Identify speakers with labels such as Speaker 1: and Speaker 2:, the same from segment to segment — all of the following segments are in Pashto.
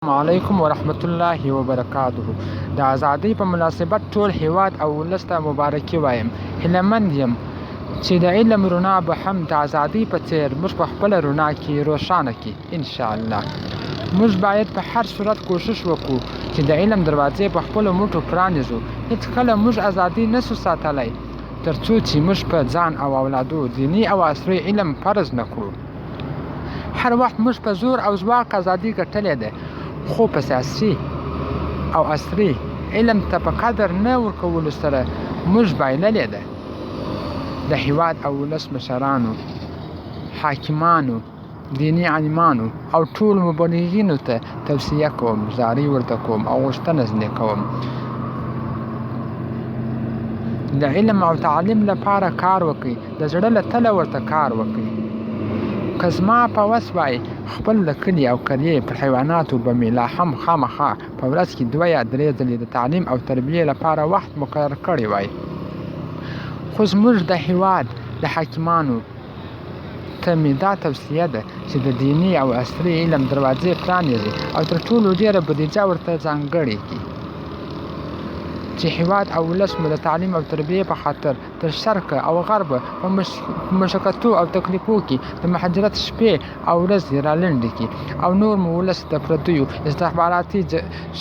Speaker 1: علیکم ورحمت الله وبرکاته. د ازادۍ په مناسبت ټول هیواد او ولس ته مبارکي وایم. هیله مند یم چې د علم رڼا به هم د ازادۍ په څیر موږ په خپله رڼا کې روښانه کړي ان شاء الله. موږ باید په هر صورت کوښښ وکړو چې د علم دروازې په خپلو مټو پرانیزو. هیڅکله موږ ازادي نه شو ساتلی تر څو چې موږ په ځان او اولادو دیني او عصري علم فرض نه کړو. هر وخت موږ په زور او ځواک ازادي ګټلې ده، خو په سیاسي او عصري علم ته په قدر نه ورکولو سره موږ بایللې ده. د هیواد او ولس مشرانو، حاکمانو، دیني عالمانو او ټولو مبلغینو ته توصیه کوم، زارۍ ورته کوم او غوښتنه ځنې کوم. د علم او تعلیم لپاره کار وکړئ، د زړه له تله ورته کار وکړئ. که زما په وس وای، خپل د کلي او قریې پر حیواناتو به مې لا هم خامخا په ورځ کې دوه یا درې ځلې د تعلیم او تربیې لپاره وخت مقرر کړی وای. خو زموږ د هیواد د حاکمانو ته مې دا توصیه ده چې د دیني او عصري علم دروازې پرانیزي او تر ټولو ډېره بودیجه ورته ځانګړې کړي چې هیواد او ولس مو د تعلیم او تربیې په خاطر تر شرق او غرب په مشقتو او تکلیفو کې د مهاجرت شپې او ورځې رالنډې کړي او نور مو ولس د پردیو استخباراتي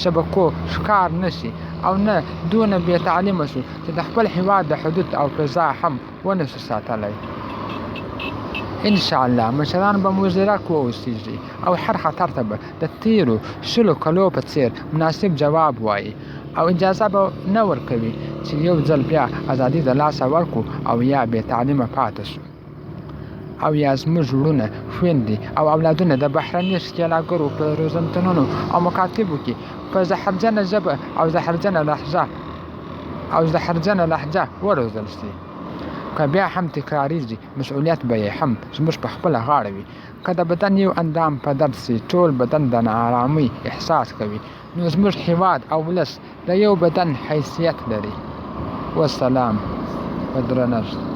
Speaker 1: شبکو ښکار نه شي او نه دونه بې تعلیمه شو چې د خپل هیواد د حدود او فضا هم ونه شو ساتلی. ان شاء الله مشران به مو ځیرک واوسیږي او هر خطر ته به د تیرو شلو کلو په څیر مناسب جواب وایي او اجازه به نه ورکوي چې یو ځل بیا ازادي د لاسه ورکړو او یا بې تعلیمه پاتې شو او یا زموږ وروڼه، خویندې او اولادونه د بهرني ښکېلاکګرو په روزنتونونو او مکاتبو کې په زهرجنه ژبه او زهرجنه لهجه او زهرجنه لهجه وروزل شي. که بیا هم تکراریږي، مسؤلیت به یې هم زموږ په خپله غاړه وي. که د بدن یو اندام په درد شي، ټول بدن د ناارامۍ احساس کوي. نو زموږ هیواد او ولس د یو بدن حیثیت لري. والسلام. په درنښت.